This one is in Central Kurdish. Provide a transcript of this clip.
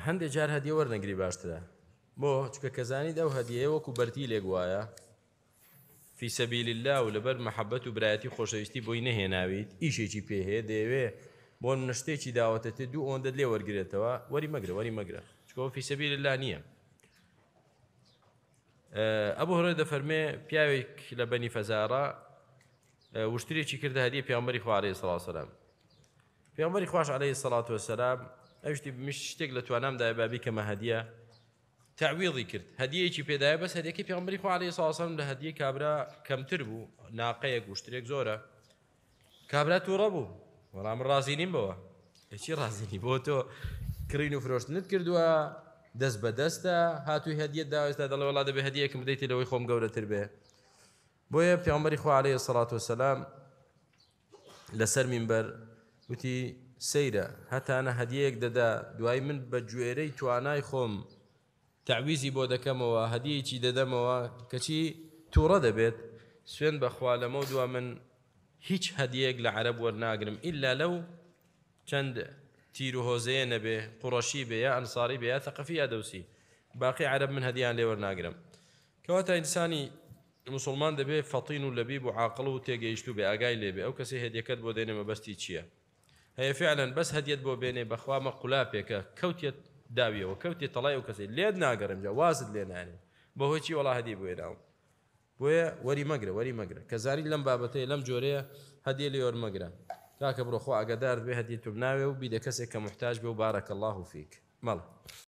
هەندێک جار هەدیە وەرنەگری باشترە. بۆ؟ چونکە کە زانیت ئەو هەدیەیە وەکو بەرتیلێک وایە فی سەبیل اللە و لەبەر مەحەبەت و برایەتی خۆشەویستی بۆی نەهێناویت ئیشێکی پێ هەیە دەیەوێ بۆ نمونە شتێکی داوەتە تێ دوو ئەوەندەت لێ وەرگرێتەوە وەری مەگرە وەری مەگرە چونکە ئەوە فی سەبیل اللە نییە. ئەبو هورەیرە دەفەرمێ پیاوێک لە بەنی فەزارە وشترێکی کردە هەدیە پیامبەری خوا عەلەیهی سڵاو سەلام پێغەمبەری خواش عەلەیهی سەڵات وەسەلام ئەویش وتی منیش شتێک لە توانامدایە با بیکەمە هەدیە تەعویضی کرد هەدیەیەکی پێدایە بەس هەدیەکەی پێغەمبەری خوا عەلەیهی سەڵات وەسەلام لە هەدیەی کابرا کەمتر بوو ناقەیەک وشترێک زۆرە کابرا تووڕە بوو وەڵام من ڕازی نیم بەوە چی ڕازی نی بۆ تۆ کڕین و فرۆشتنت کردووە دەست بە دەستە هاتووی هەدیەت داوە ئێستا دەڵێ وەڵا دەبێ هەدیەکم بدەیتێ لەوەی خۆم گەورەتر بێ بۆیە پێغەمبەری خوا عەلەیهی سەڵات وەسەلام لەسەر مینبەر وتی، سەیرە هەتانە هەدیەیەک دەدا دوایی من بە گوێرەی توانای خۆم تەعویزی بۆ دەکەمەوە هەدیەیەکی دەدەمەوە کەچی تووڕە دەبێت، سوێند بەخوا لەمەودوا من هیچ هەدیەیەک لە عەرەب وەرناگرم ئیلا لەو چەند تیر و هۆزەیە نەبێ قوڕەشی بێ یا ئەنساری بێ یا ثەقەفی یا دەوسی باقی عەرەب من هەدیان لێ وەرناگرم. کەواتە ئینسانی موسڵمان دەبێ فەتین و لەبیب و عاقڵ و تێگەیشتوو بێ ئاگای لێ بێ ئەو کەسەی هەدیەکەت بۆ دێنێ مەبەستی چییە هەیە فعلا بەس هەدیەت بۆ بێنێ بەخوا مە قولاپێکە کەوتیە داویەوە کەوتیە تەڵای ئەو کەسەی لێت ناگەڕێم جا وازت لێ نانێ بەهۆی چی وەڵا هەدیە بۆ هێناوم بۆیە وەری مەگرە وەری مەگرە کە زانیت لەم بابەتەیە لەم جۆرەیە هەدیە لێ وەرمەگرە کاکە بڕۆ خوا ئاگادارت بێ هەدیەتم ناوێ و بیدە کەسێک کە موحتاج بێ و بارک اللە فیک مەڵێ.